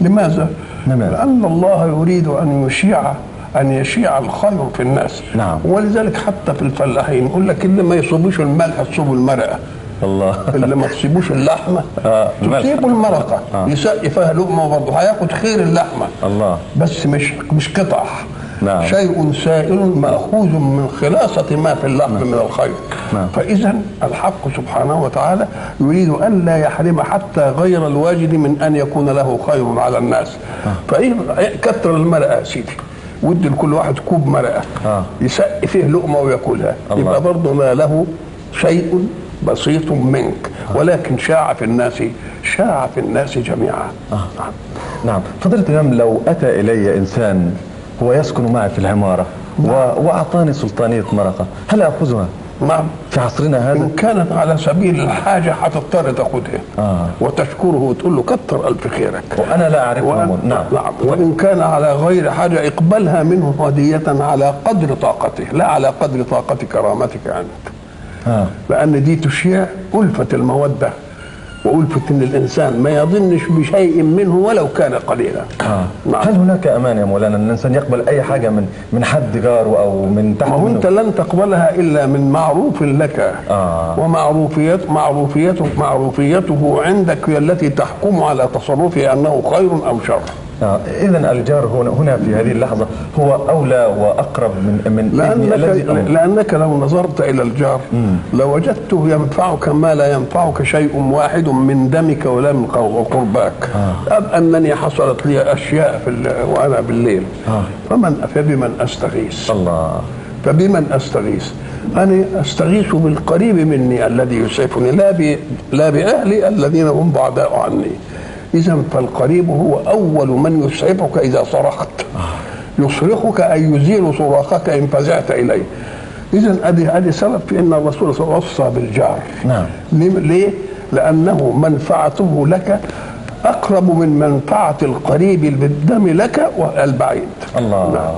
لماذا؟ لأن الله يريد أن يشيع الخير في الناس. نعم. ولذلك حتى في الفلاحين يقول لك اللي ما يصيبوش الملح تصيبوا المرقة. الله. اللي ما تصيبوش اللحمة تصيبوا المرقة. يسقي فيها لقمة وبرضه هياخد خير اللحمة. الله. بس مش قطع. نعم. شيء سائل مأخوذ من خلاصة ما في اللحم. نعم. من الخير. نعم. فإذا الحق سبحانه وتعالى يريد أن لا يحرم حتى غير الواجد من أن يكون له خير على الناس. فإيه كثر المرقة يا سيدي، ودي لكل واحد كوب مرقة. يسقي فيه لقمة ويأكلها. يبقى برضه ما له شيء بسيط منك، ولكن شاع في الناس، شاع في الناس جميعا. نعم. نعم. فضيلة الإمام، لو أتى إلي إنسان هو يسكن معي في العمارة. نعم. وأعطاني سلطانية مرقة، هل أخذها؟ نعم. في عصرنا هذا؟ إن كانت على سبيل الحاجة هتضطر تأخذها. وتشكره وتقول له كتر ألف خيرك، وأنا لا أعرفه. نعم. نعم. وإن كان على غير حاجة اقبلها منه هدية على قدر طاقته، لا على قدر طاقة كرامتك أنت. لأن دي تشيع ألفة المودة، وألفة إن الإنسان ما يظنش بشيء منه ولو كان قليلا. نعم. هل هناك أمان يا مولانا أن الإنسان يقبل أي حاجة من حد جاره أو من تحت؟ ما هو أنت لن تقبلها إلا من معروف لك. ومعروفيته عندك هي التي تحكم على تصرفه أنه خير أو شر. إذن الجار هنا في هذه اللحظة هو أولى وأقرب من لأنك لو نظرت إلى الجار لوجدته ينفعك ما لا ينفعك شيء واحد من دمك ولا من قرباك. أب أنني حصلت لي أشياء وأنا بالليل. فبمن أستغيث؟ الله. فبمن أستغيث؟ أنا أستغيث بالقريب مني الذي يسعفني، لا بأهلي الذين هم بعداء عني. إذا فالقريب هو أول من يسعفك إذا صرخت. يصرخك أي يزيل صراخك إن فزعت إليه. إذا أدي سبب في أن الرسول صلى الله عليه وسلم وصى بالجار. نعم. ليه؟ لأنه منفعته لك أقرب من منفعة القريب بالدم لك والبعيد. الله. نعم.